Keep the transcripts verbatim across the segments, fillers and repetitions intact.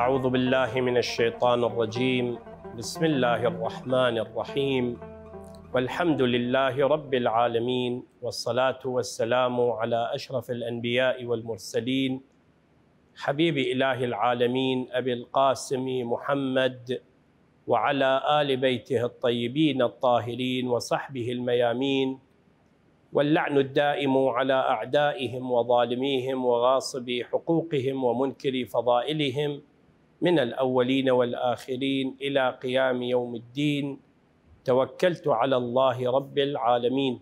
أعوذ بالله من الشيطان الرجيم. بسم الله الرحمن الرحيم. والحمد لله رب العالمين، والصلاة والسلام على أشرف الأنبياء والمرسلين، حبيب إله العالمين أبي القاسم محمد وعلى آل بيته الطيبين الطاهرين وصحبه الميامين، واللعن الدائم على أعدائهم وظالميهم وغاصبي حقوقهم ومنكري فضائلهم من الأولين والآخرين إلى قيام يوم الدين. توكلت على الله رب العالمين.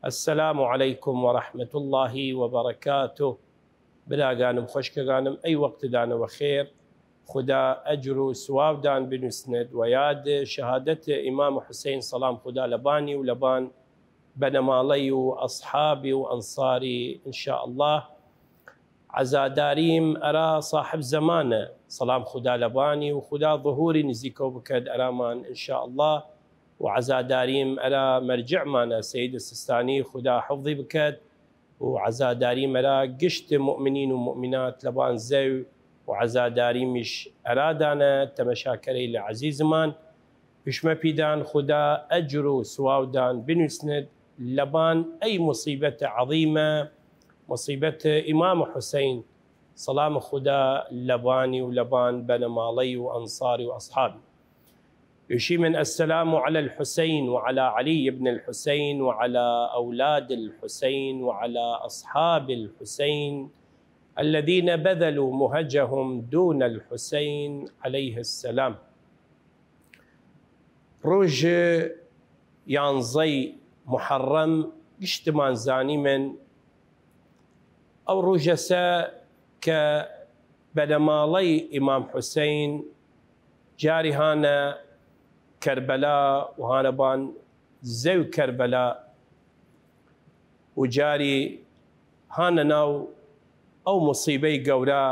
السلام عليكم ورحمة الله وبركاته. براگانم، خوەشکەگانم، ئەی وەختدانە وەخێر. خودا ئەجر و سواودان بنووسنێد وە یاد شەهادەت ئیمام حوسەین، سەڵام خودا لەبانی و لەبان بەنەماڵەی و ئەسحابی و ئەنساری، ان شاء الله. عەزاداریم ئەرا ساحب زەمانە، سەڵام خودا لەبانی و خودا ظهوری نزیکەو بکەد ئەرامان، ان شاء الله. و عەزاداریم ئەرا مەرجعمانە سەید سستانی، خودا حفظی بکەد. و عەزاداریمەرا گشت مومنین و مومنات لەبان زەو، و عەزاداریمیش ئەرادانە تەمەشاکەرەیل عەزیزمان. پشمە پیدان خودا ئەجر و سواودان بنووسنێد لەبان ئەی موسیبەت عەظیمە، موسیبەت ئیمام حوسەین، سەڵام خودا لەبانی و لەبان بەنەماڵەی و ئەنساری و ئەسحابی. ئوشیمن: السلام على الحسين وعلى علي بن الحسين وعلى أولاد الحسين وعلى أصحاب الحسين الذين بذلوا مهجهم دون الحسين عليه السلام. روژ یانزەی محەڕەم گشتمان زانیمن، ئەو روژەسە کە بەنەماڵەی ئیمام حوسەین جاری هانە کەربەلا و هانە بان زەو کەربەلا، و جاری هانە ناو ئەو موسیبەی گەورا،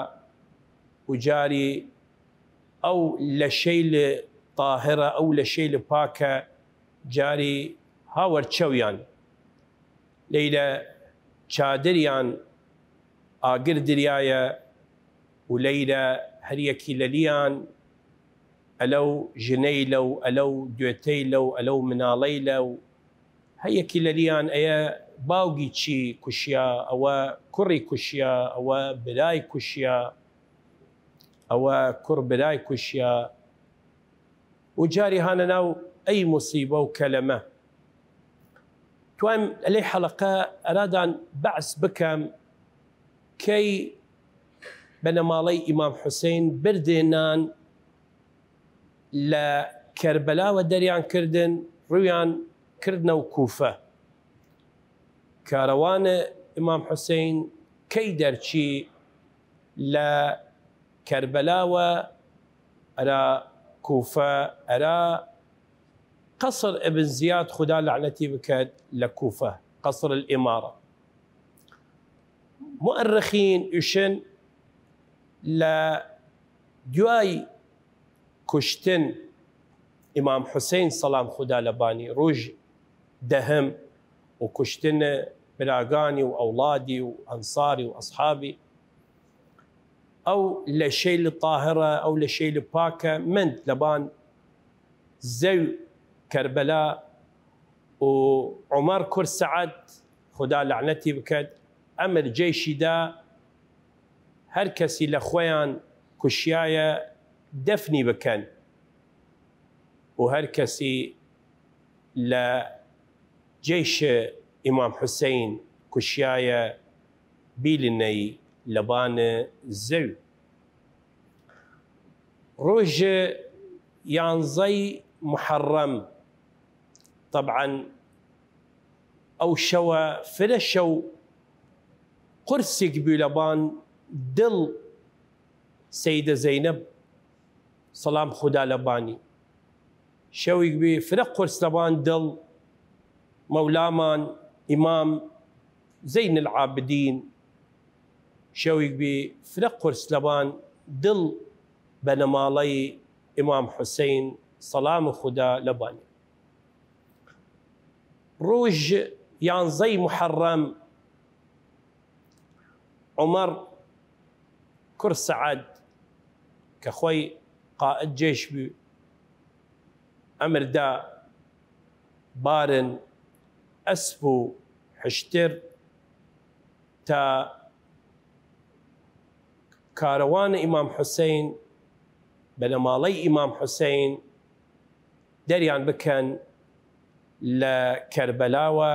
و جاری ئەو لەشەیل تاهرە، ئەو لەشەیل پاکە، جاری هاوەر چەویان. لەیلە چادریان ئاگر دریایە، و لەیلە هەر یەکی لەلیان ئەلەو ژنەیلە و ئەلەو دوێتەیلە و ئەلەو مناڵەیلە و هەر یەکی لەلیان ئەیە باوگی چی کوشیا، ئەوە کوڕی کوشیا، ئەوە برای کوشیا، ئەوە کوڕ برای کوشیا. و جاری هانە ناو ئەی موسیبە و کەلەمە. توام لەی حەڵەقە ئەرادان بەعس بکەم کەی بەنەماڵەی ئیمام حوسەین بردێنان لە کەربەلاوە دەریان کردن، رویان کردنەو کوفە. کاروان ئیمام حوسەین کەی دەرچی لە کەربەلاوە ئەرا کوفە، ئەرا قەسر ئبن زیاد، خودا لەعنەتی بکەد، لە کوفە، قەسر الئیمارە. مؤرخین ئوشن لە دوای کوشتن ئیمام حوسەین سەڵام خودا لەبانی، روژ دەهم، و کوشتن براگانی و ئەوڵادی و ئەنساری و ئەسحابی، ئەو لەشەیل تاهرە، ئەو لەشەیل پاکە مەند لەبان زەو کەربەلا، و عومەر کوڕ سەعد، خودا لەعنەتی بکەد، ئەمر جەیشی دا هەر کەسی لە خوەیان کوشیایە دەفنی بکەن، و هەر کەسی لە جەیش ئیمام حوسەین کوشیایە بیلنەی لەبان زەو. روژ یانزەی محەڕەم، طبعاً ئەو شەوە فرە شەو قورسیگ بوی لەبان دڵ سەیدە زەینەب، سەڵام خودا لەبانی. شەویگ بوی فرە قورس لەبان دڵ مەولامان ئیمام زەین العابدین. شەویگ بوی فرە قورس لەبان دڵ بەنەماڵەی ئیمام حوسەین، سەڵام خودا لەبانی. رووژ یانزەی موحەڕەم، عومەر کوڕ سەعەد، کە خوەی قائد جەیش بوی، ئەمر دا بارن ئەسپ و حشتر تا کاروان ئیمام حوسەین، بەنەماڵەی ئیمام حوسەین، دەریان بکەن لە کەربەلاوە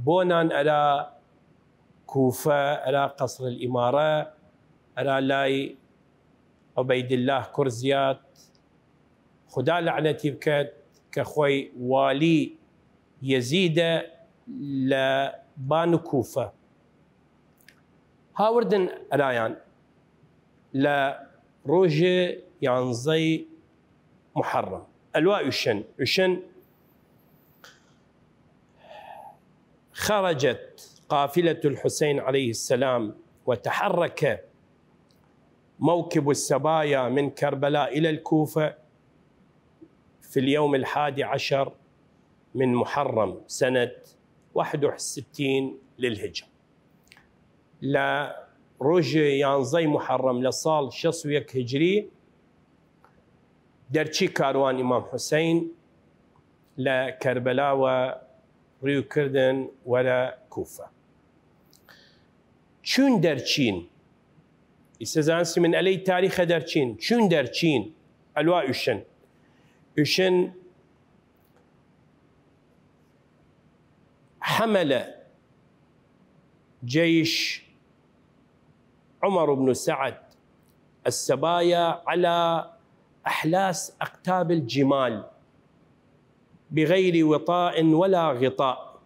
بۆنان ئەرا کوفە، ئەرا قەسر الئیمارە، ئەرا لای عوبەیداللە کوڕ زیاد، خودا لەعنەتی بکەد، کە خوەی والی یەزیدە لە بان کوفە. هاوردن ئەرایان لە رووژ یانزەی موحەڕەم. ئەلوا ئوشن، ئوشن: خرجت قافلة الحسين عليه السلام وتحرك موكب السبايا من كربلاء إلى الكوفة في اليوم الحادي عشر من محرم سنة واحد وستين للهجرة. لە رووژ یانزەی موحەڕەم لە ساڵ شەست و یەک هجری، دەرچی کاروان ئیمام حوسەین لە کەربەلاوە ریو کردن وەرە کوفە. چوین دەرچین، ئیسە زانسی من ئەلەی تاریخە دەرچین، چوین دەرچین، ئەلوا ئوشن، ئوشن: حمل جيش عمر بن سعد السبايا على أحلاس أقتاب الجمال بغير وطاء ولا غطاء،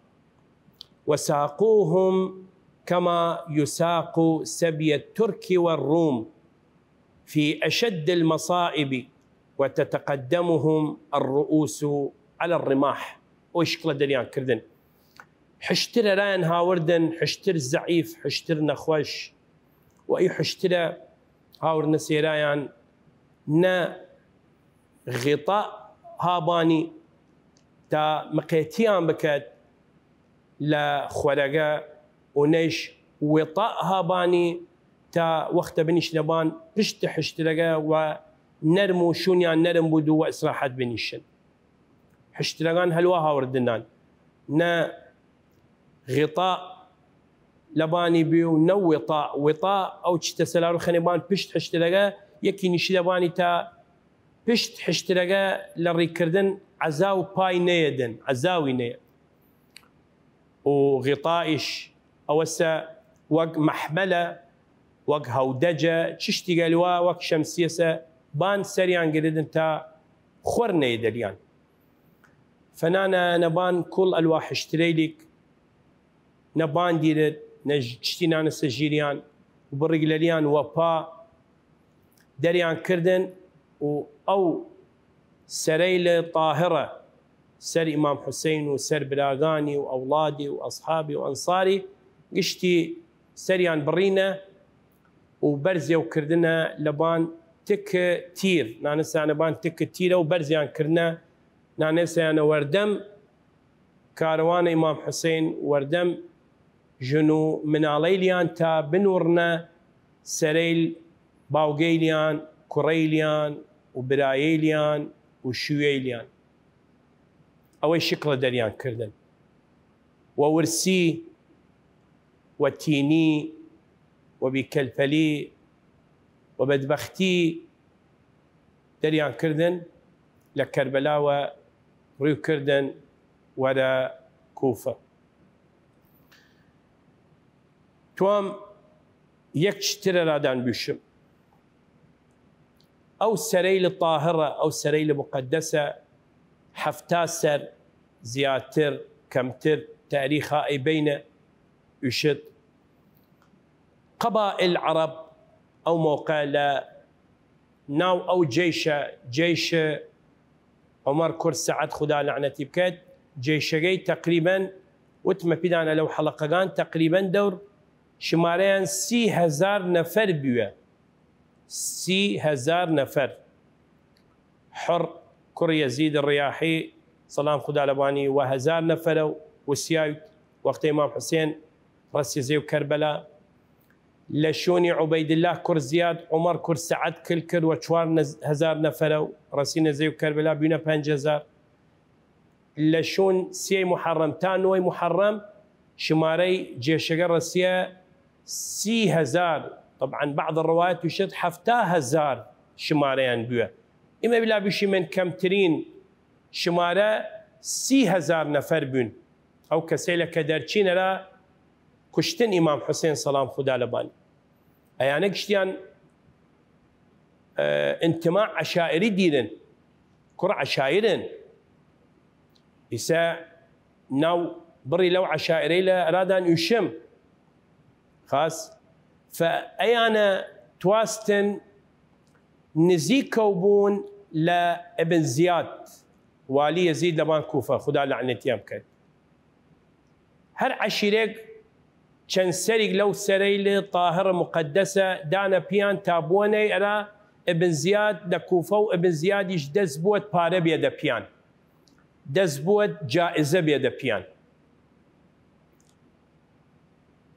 وساقوهم كما يساق سبي الترك والروم في أشد المصائب وتتقدمهم الرؤوس على الرماح. ئەو شکڵە دەریان کردن. حشترە رایان هاوردن، حشتر زەعیف، حشتر نەخوەش. و ئی حشترە هاوردنە سێرایان نە غطاء هابانی تا مقێتیان بکەد لە خوەرەگە، و نەیش وطاء هابانی تا وەختە بنیشنە بان پشت حشترەگە و نەرم و شونیان نەرم بود و وە ئیسراحەت بنیشن. حشترەگان هەلوا هاوردنان، نە غطاء لەبانی بی و نە وطاء. وطاء ئەو چتە سەلارو خەنێ بان پشت حشترەگە، یەکی نیشی لەبانی تا پشت حشترەگە لە ڕیکردن عەزا و پای نەیەدن، عەزاوی نەیەد. و غطائیش ئەوەسە وەگ مەحمەلە، وەگ هەودەجە، چشتیگە لوا وەگ شەمسیەسە بان سەریان گردن تا خوەر نەیدەریان. فەنانە نەبان کوڵ ئەلوا حشترەیلیگ نە بان دیرد، نە ژ-، چشتی نانەسە ژیریان و بڕیگ لەلیان وەپا دەریان کردن و ئەو سەرەیل تاهرە سەر ئیمام حوسەین و سەر براگانی و ئەوڵادی و ئەسحابی و ئەنساری گشتی سەریان بڕینە و بەرزێو کردنە لەبان تک تیر، نانەسانە بان تک تیرە و بەرزیان کردنە، نانەسەیانە وەردەم کاروانە ئیمام حوسەین، وەردەم ژن و مناڵەیلیان تا بنوڕنە سەرەیل باوگەیلیان، کوڕەیلیان و برایەیلیان و شویەیلیان. ئەوەی شکڵە دەریان کردن وە ورسی و تینی و بیکەلپەلی و بەدبەختی دەریان کردن لە کەربەلاوە ڕوی کردن وەرە کوفە. توام یەک چترە رادان بوشم. ئەو سەرەیل تاهرە، ئەو سەرەیل مقەدەسە، هەفتا سەر زیاتر کەمتر تاریخا ئەی بەینە ئوشت. قەبائل عەڕەب ئەو مەوقە لە ناو ئەو جەیشە، جەیش عومەر کورد سەعەد خودا لەعنەتی بکەێد، جەیشەگەی تەقریبەن وتمە پیدانە لەو حەڵەقەگان تەقریبەن دەور شمارەیان سی هەزار نەفەر بویە. سی هەزار نەفەر. حڕ کوڕ یەزید ڕیاحی، سەڵام خودا لەبانی، وە هەزار نەفەرە و وسیاوی وەختە ئیمام حوسێن ڕەسی زێو کەربەلا. لە شوونی عوبەیدللا کوڕ زیاد، عومەر کوڕ سەعەد کل کرد وە چوار نەز-، هەزار نەفەرە و ڕەسینە زێو کەربەلا بوینە پەنج هەزار. لە شوون سێی محەڕەم تا نۆی محەڕەم شمارەی جێشەگە ڕەسیە سی هەزار. طبعاً بعض الروايات وشێت حەفتا هەزار شمارەیان بووە. ئیمە بلا بشیمن کەمترین شمارە سی هەزار نەفەر بوون. ئەو کەسەیلە کە دەرچینەرا کوشتن ئیمام حوسێن سەڵام خودا لەبانی. ئەیانە گشتیان، ئە، انتماع عەشائری دیرن، کوڕ عەشایرن. ئیسە ناو بڕی لەو عەشائرەیلە ئەرادان ئوشم. خاس، فە ئەیانە تواستن نزیکەو بوون لە ئبن زیاد، والی یەزید لەبان کوفە، خودا لەعنەتیان بکەێد. هەر عەشیرەێگ چەن سەریگ لەو سەرەیل تاهڕ مقەدەسە دانە پیان تا بوەنەی ئەرا ئبن زیاد لە کوفە و ئبن زیادیش دەس بوەد پارە بێدە پیان، دەس بوەد جائزە بێدە پیان.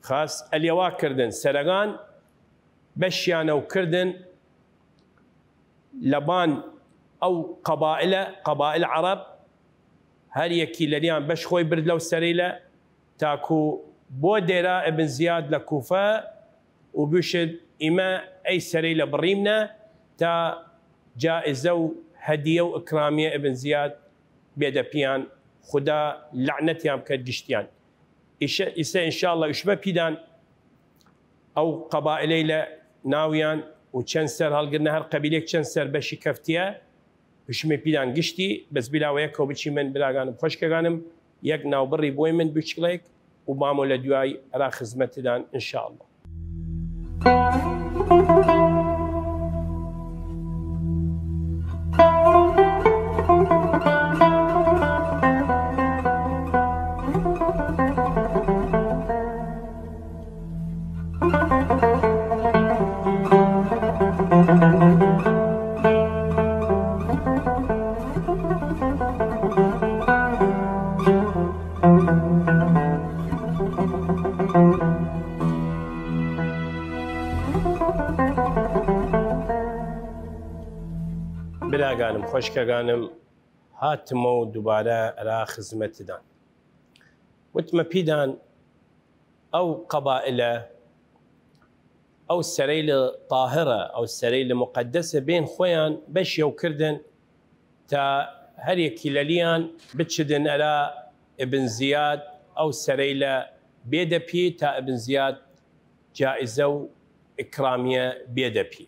خاس ئەلێوا کردن سەرەگان بەشیانەو کردن لەبان ئەو قەبائلە، قەبائل عەڕەب، هەر یەکی لەلیان بەش خۆی برد لەو سەرەیلە، تاکو بۆ دێرا ئبن زیاد لە کوفە و بوشت، ئیمە ئەی سەرەیلە بڕیمنە تا جائزە و هەدیە و ئکرامیە ئبن زیاد بێدە پیان، خودا لەعنەتیان بکەێد گشتیان. ئیشە، ئیسە انشاءاللە ئوشمە پیدان ئەو قەبائلەیلە ناویان و چەن سەر هەڵگرنە، هەر قەبیلەیگ چەن سەر بەشی کەفتیە، ئوشمە پیدان گشتی، بەس بلا وە یەکەو بچیمن براگانم خوەشکەگانم، یەک ناوبڕی بویمن بچکڵێک و بامۆ لە دویای ئەرا خزمەتدان انشاءاللە. براگانم خوەشکەگانم، هاتمەو دوبارە ئەرا خزمەتدان. وتمە پیدان ئەو قەبائلە، ئەو سەرەیل تاهرە، ئەو سەرەیل مقەدەسە بێن خوەیان بەشیەو کردن تا هەر یەکی لەلیان بچدن ئەرا ئبن زیاد، ئەو سەرەیلە بێدە پی تا ئبن زیاد جائزە و ئکرامیە بێدە پی.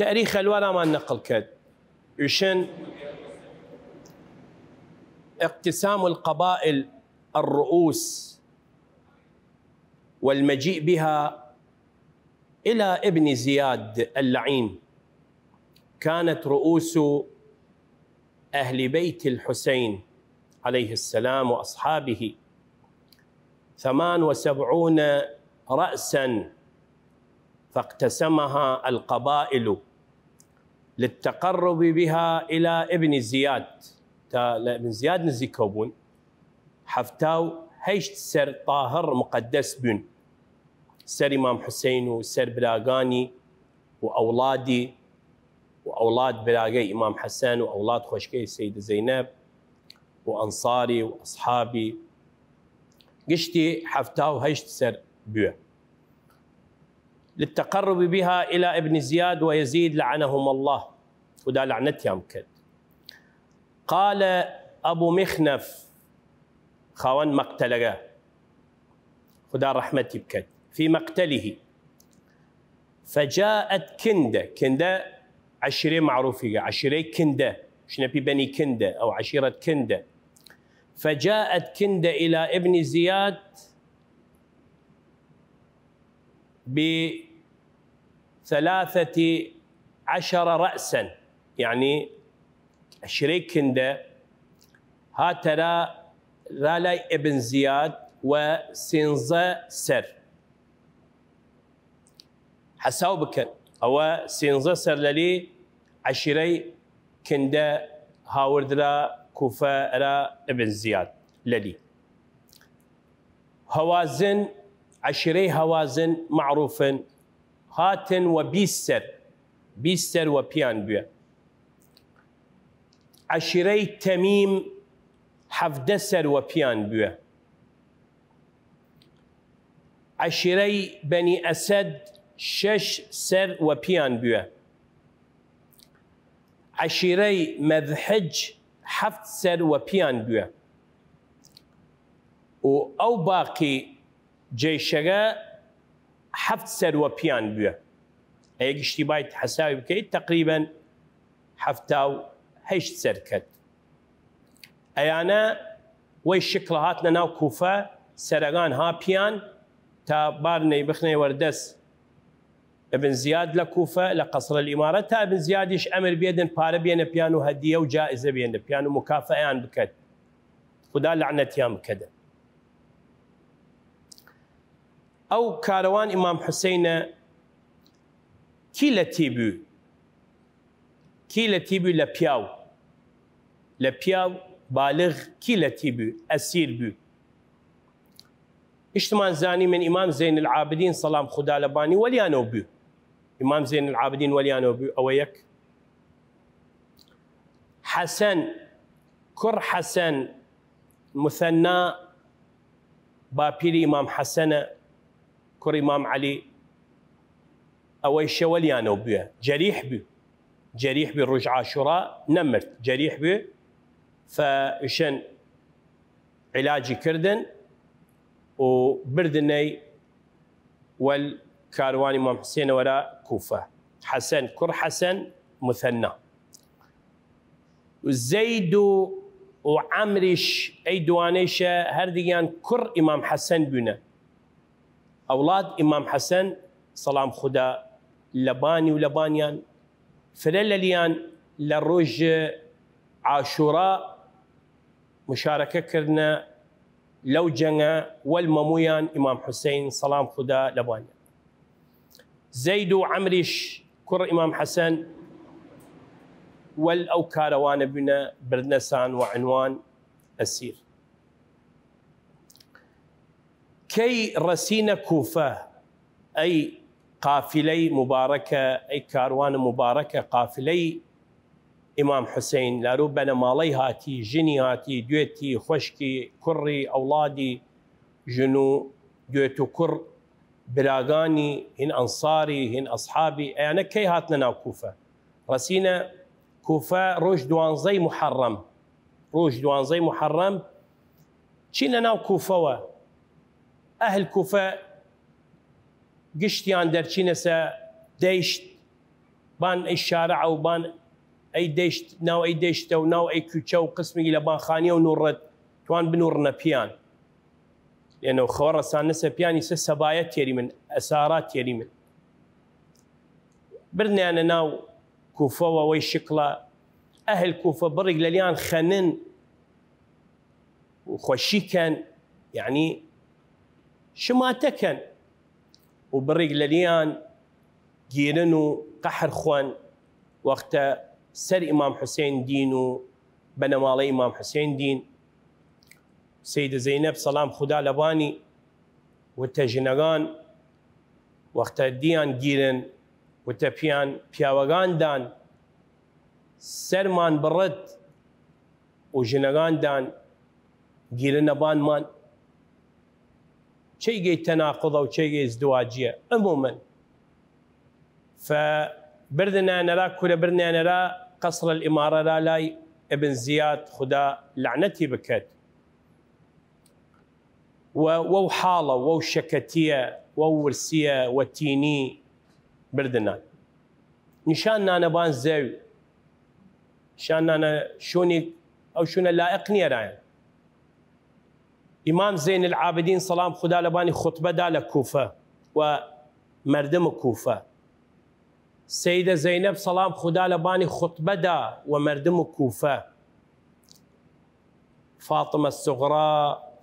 تاریخ ئەلوارامان نقل کەێد، ئوشن: اقتسام القبائل الرؤوس والمجيء بها إلى ابن زياد اللعين. كانت رؤوس أهل بيت الحسين عليه السلام وأصحابه ثمان وسبعون رأسا فاقتسمها القبائل للتقرب بها إلى ابن زياد. تا لە ئبن زیاد نزیکەو بوون، حەفتا و هەیشت سەر تاهڕ مقەدەس بوون، سەر ئیمام حوسەین و سەر براگانی و ئەوڵادی و ئەوڵاد براگەی ئیمام حەسەن و ئەوڵاد خوەشکەی سەیدە زەینەب و ئەنساری و ئەسحابی، گشتی حەفتا و هەیشت سەر بویە. للتقرب بها إلى ابن زياد ويزيد لعنهما الله، خودا لەعنەتیان بکەێد. قال أبو مخنف، خاوەن مەقتەلەگە، خودا ڕەحمەتی بکەێد، في مقتله، فجاءت كندة، كندة عەشیرەی معروفیگە، عەشیرەی کندە، شنەپی بەنی کندە، ئەو عەشیرەت کندە. فجاءت كندة إلى ابن زياد بثلاثة عشر رأسا، یعنی عەشیرەی کندە هاتە ئەرا، ئەرا لای ئیبن زیاد وە سینزە سەر. حەساو بکەن، ئەوە سینزە سەر لەلی عەشیرەی کندە هاوردرا کوفە ئەرا ئیبن زیاد لەلی. هەوازن، عەشیرەی هەوازن مەعروفن، هاتن وە بیست سەر، بیست سەر وەپیان بویە. عەشیرەی تەمیم هەڤدە سەر وەپیان بویە. عەشیرەی بەنی ئەسەد شەش سەر وەپیان بویە. عەشیرەی مەذحج هەفت سەر وەپیان بویە. و ئەو باقی جەیشەگە هەفت سەر وەپیان بویە. ئەیە گشتی باید حەساوی بکەید، تەقریبەن هەفتا و هەشت سەر کەت. ئەیانە وەی شکڵە هاتنە ناو کوفە، سەرەگان هاپیان تا بارنەی بخنەی وەردەس ئیبن زیاد لە کوفە، لە قەسر الئیمارە، تا ئیبن زیادیش ئەمر بێدن پارە بێنە پیان و هەدیە و جائزە بێنە پیان و مکافەیان بکەت. خودا لەعنەتیان بکەدە. ئەو کاروان ئیمام حوسەینە کی لەتی بوی؟ کی لەتی بوی لە پیاو؟ لە پیاو بالغ کی لەتی بوی؟ ئەسیر بوی؟ ئشتمان زانیمن ئیمام زەین العابدین سەڵام خودا لەبانی وەلیانەو بوی. ئیمام زەین العابدین وەلیانەو بوی، ئەوە یەک. حەسەن، کوڕ حەسەن، مثنی، باپیری ئیمام حەسەنە، کوڕ ئیمام عەلی، ئەوەیشە وەلیانەو بویە، جەریح بوی، جەریح بوی، روژ عاشورا نەمرد، جەریح بوی، فە ئشن علاجی کردن و بردنەی وەل کاروان ئیمام حسێنە وەرا کوفە. حەسەن کوڕ حەسەن، مثنی. و زەید و، و عەمریش، ئەی دوانەیشە هەردگیان کوڕ ئیمام حەسەن بوینە. ئەوڵاد ئیمام حەسەن سەڵام خودا لەبانی و لەبانیان، فرە لەلیان لە روژ عاشورا مشارەکە کردنە لەو جەنگە وەل مەمویان ئیمام حوسەین سەڵام خودا لەبانیان. زەید و عەمریش کوڕ ئیمام حەسەن وەل ئەو کاروانە بوینە بردنەسان وە عنوان ئەسیر. کەی رەسینە کوفە، ئەی قافلەی مبارەکە، ئەی کاروان مبارەکە، قافلەی ئیمام حوسەین، لارو بەنەماڵەی هاتی، ژنی هاتی، دوێتی، خوەشکی، کوڕی، ئەوڵادی، ژن و دوێت و کوڕ، براگانی، هین ئەنساری، هین ئەسحابی، ئەیانە کەی هاتنە ناو کوفە؟ رەسینە کوفە روژ دوانزەی محەڕەم. روژ دوانزەی محەڕەم چینە ناو کوفەوە. ئەهل کوفە گشتیان دەرچینەسە دەیشت، بان ئەی شارع و بان ئەی دەیشت، ناو ئەی دەیشتە و ناو ئەی کوچە و قسمێکی لە بانخانیە و نوڕت توان بنوڕنە پیان. یەنە خەوە رەسانەسە پیانی سە سەبایە تێری من، ئەسارا تێری من. برنیانە ناو کوفەوە وەی شکڵە. ئەهل کوفە بڕیگ لەلیان خەنن و خوەشی کەن، یعنی شماتە کەن و بڕیگ لەلیان گیرن و قەحر خوەن وەختە سەر ئیمام حوسەین دین و بەنەماڵەی ئیمام حوسەین دین. سەیدە زەینەب سەڵام خودا لەبانی وتە ژنەگان وەختە دیان گیرن وتە پیان پیاوەگان دان سەرمان بڕت و ژنەگان دان گیرنە بانمان. چەیگەی تەناقوضە و چەیگەی ازدواجیە؟ عموماً فە بردنانەرا کورە، بردنانەرا قەسر الئیمارە را لای ئبن زیاد، خودا لەعنەتی بکەد. و وەو حاڵە، وەو شەکەتیە، وەو ورسیە، وە تینی بردنان. نیشان نانە بان زەوی، نیشان نانە شوونی، ئەو شوونە لائق نیەرایەن. ئیمام زەین العابدین سەڵام خودا لەبانی خوتبە دا لە کوفە و مەردم کوفە. سەیدە زەینەب سەڵام خودا لە بانی خوتبە دا وە مەردم کوفە. فاطمە سوغرا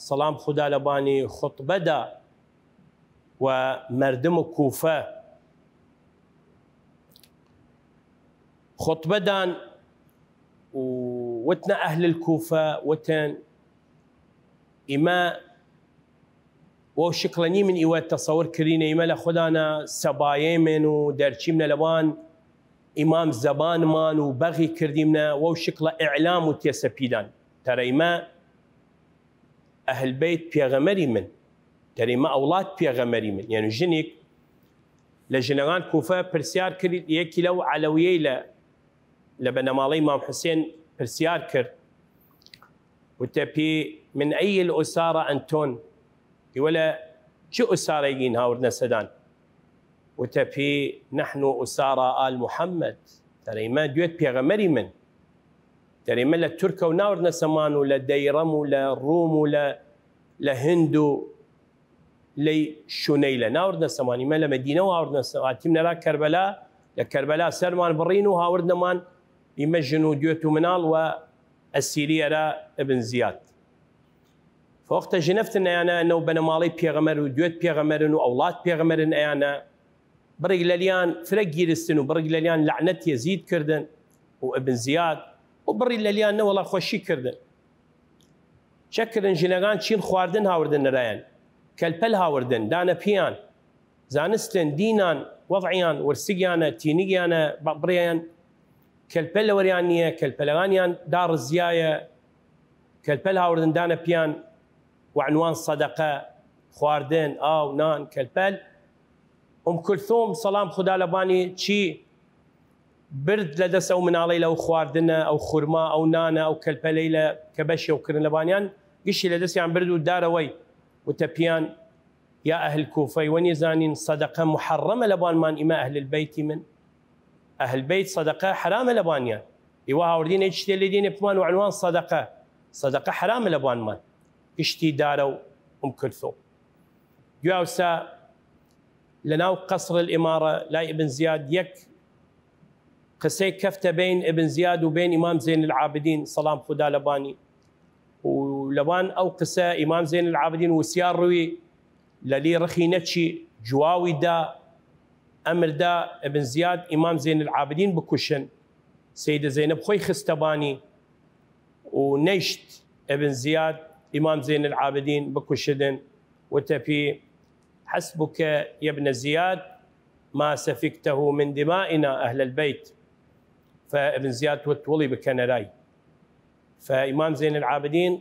سەڵام خودا لە بانی خوتبە دا وە مەردم کوفە. خوتبە دان و وتنە ئەهل کوفە، وتن ئیمە وەو شکڵە نیمن ئیوە تەسەور کرینە، ئیمە لە خودانە سەبایەیمن و دەرچیمنە لەوان ئیمام زەبانمان و بەغی کردیمنە، وەو شکڵە ئیعلام و تێسەپیدان تەرەیمە ئەهل بەیت پێغەمەری من، تەرەیمە ئەوڵاد پێغەمەری من. یعنی ژنیک لە ژنەگان کوفە پرسیار کرد، یەکی لەو عەلەویەی لە لە بنەماڵەی مام حوسێن پرسیار کرد، وتە پی: من ئەی الأسارە ئەنتۆن؟ ئیوە لە چ ئوسارەیگین هاوردنە سەدان؟ وتە پی: نحن أسارى آل محمد. تەرەیمە دوێت پێغەمەری من. تەرەیمە لە تورکە و ناوردنە سەمان و لە دەیڕەم و لە ڕووم و لە لە هند و لەی شونەیلە ناوردنە سەمان، ئیمە لە مەدینە و هاوردنە سەمان، هاتیم نەرا کەربەلا، لە کەربەلا سەرمان بڕین و هاوردنەمان ئیمە ژن و دوێت و مناڵ و ئەسیری ئەرا ئبن زیاد. فوەختە ژنەفتن ئەیانە نەو بنەماڵەی پێغەمەر و دوێت پێغەمەرن و ئەوڵاد پێغەمەرن ئەیانە، بڕیگ لەلیان فرە گیرستن و بڕیگ لەلیان لەعنەت یەزید کردن و ئبن زیاد، و بڕی لەلیان نەوەڵا خوەشی کردن. چە کردن؟ ژنەگان چین خواردن هاوردن نەرایان، کەلپەل هاوردن دانە پیان، زانستن دینان، وەضعیان، ورسگیانە، تینگیانە بڕیان، کەلپەل لەوەریان نییە، کەلپەلەگانیان داڕزیایە، کەلپەل هاوردن دانە پیان وە عنوان سەدەقە، خواردن، ئاو، نان، کەلپەل. ئوم کلثوم سەڵام خودا لەبانی چی برد لە دەس ئەو مناڵەیلە، ئەو خواردنە، ئەو خورما، ئەو نانە، ئەو کەلپەلەیلە کە بەشێو کردن لەبانیان، گشتی لە دەسیان برد و دارەوەی، وتە پیان: یا ئەهل کوفەی وە نیزانین سەدەقە محەڕەمە لەبانمان، ئیمە ئەهل بەیتی من، ئەهل بەیت سەدەقە حەرامە لەبانیان، ئیوە هاوردین ئەی چتێ لێ دینێ پمان وە عنوان سەدەقە، سەدەقە حەرامە لەبانمان. گشتی دارە و ئوم کلثوم. دویاوسا لەناو قەسر الئمارە لای ئبن زیاد یەک قسەی کەفتە بین ئبن زیاد و بین ئیمام زین العابدین سەڵام خودا لەبانی، و لەوان ئەو قسە ئیمام زین العابدین وسیار روی لەلی رخی نەچی، جواوی دا، ئەمر دا ئبن زیاد ئیمام زین العابدین بکوشن. سەیدە زەینەب خوەی خستە بانی و نەیشت ئبن زیاد ئیمام زین العابدین بکوشدن. وتە پی: حسبك يا ابن زياد ما سفكته من دمائنا أهل البيت. فابن زیاد وت: وڵی بکەنە رای. فئیمام زین العابدین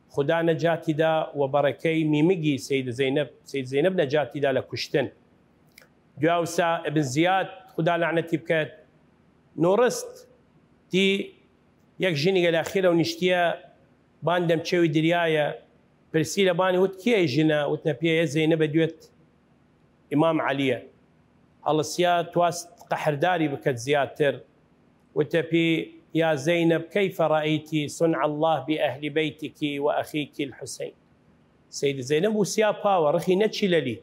خودا نەجاتی دا وە بەڕەکەی میمگی سەید زەینەب، سەید زەینەب نەجاتی دا لە کوشتن. دویاوسا ئبن زیاد خودا لەعنەتی بکەت نوڕست دی یەک ژنیگە لە خیرەو نیشتیە بان دەمچەوی دریایە، پرسی لە بانی وت: کیە ژنە؟ وتنە پیە: یە زەینەبە دوێت ئیمام عەلیە. هەڵسیا تواست قەحرداری بکەت زیاتر، وتە پی: يا زينب كيف رأيت صنع الله بأهل بيتك وأخيك الحسين. سەید زەینەب وسیا پاوە، رخی نەچی لەلی.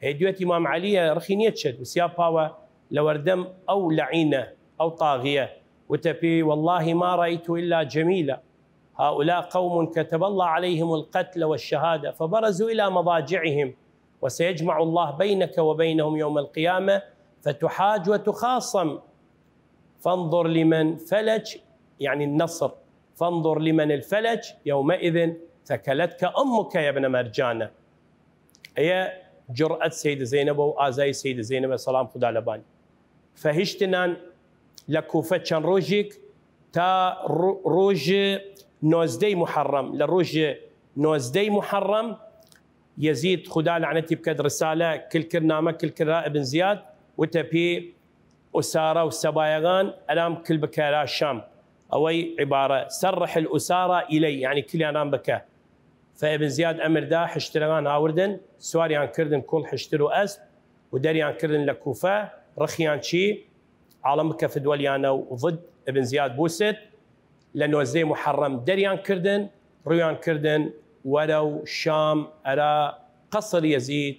هەی دوێت ئیمام عەلیە رخی نیەچێت، وسیا پاوە لەوەردەم ئەو لەعینە، ئەو تاغیە. وتە پی: والله ما رأيت إلا جميلا، هؤلاء قوم كتب الله عليهم القتل والشهادة فبرزوا إلى مضاجعهم وسيجمع الله بينك وبينهم يوم القيامة فتحاج وتخاصم، فانظر لمن فلج، يعني النصر، فانظر لمن الفلج يومئذ ثكلتك أمك يا ابن مرجانة. ئەیە جرئەت سەید زەینەبە و ئازای سەید زەینەبە سەڵام خودا لەبانی. فە هیشتنان لە کوفە چەن روژیگ تا رو-، روژ نۆزدەی محەڕەم. لە روژ نۆزدەی محەڕەم یەزید خودا لەعنەتی بکەت رسالە کل کرد، نامە کل کرا ئبن زیاد، وتە پی: ئوسارە و سەبایەگان ئەرام کل بکەرا شام. ئەوەی عبارە: سرح الأسارى إلي، یعنی کلیانان بکە. فە ئبن زیاد ئەمر دا، حشترەگان هاوردن، سواریان کردن کوڵ حشتر و ئەسپ و دەریان کردن لە کوفە، رخیان چی عاڵم بکەفت وەلیانە و ضد ئبن زیاد بوست. لە نۆزدەی محەڕەم دەریان کردن، رویان کردن وەرەو شام ئەرا قەسر یەزید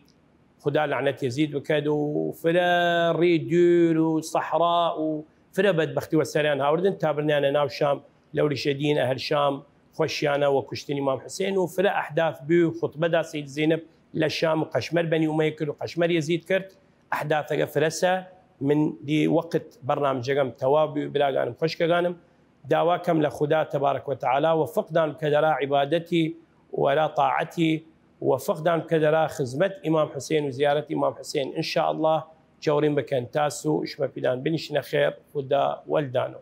خودا لەعنەت یەزید بکەد و فرە ڕی دوور و سەحرا و فرە بەدبەختی وە سەریان هاوردن تا برنیانە ناو شام. لەوریشە دین ئەهل شام خوەشیانە وە کوشتن ئیمام حسێن و فرە ئەحداث بوی و خوتبەدا سید زینب لە شام و قەشمەر بەنی ئومەیە کرد و قەشمەر یەزید کرد. ئەحداثەگە فرەسە. من دی وەقت بەرنامجەگەم تەواو بوی، براگانم خوەشکەگانم، داوا کەم لە خودا تبارک و تعالی وفقدان بکەدەرا عیبادەتی و ئەرا طاعەتی، وفقدان بکەدەرا خزمەت ئیمام حسێن و زیارەت ئیمام حسێن ان شاء الله. جەورین بکەن تاسو شمە پیدان بنیشنە خێر خودا وەلدانو.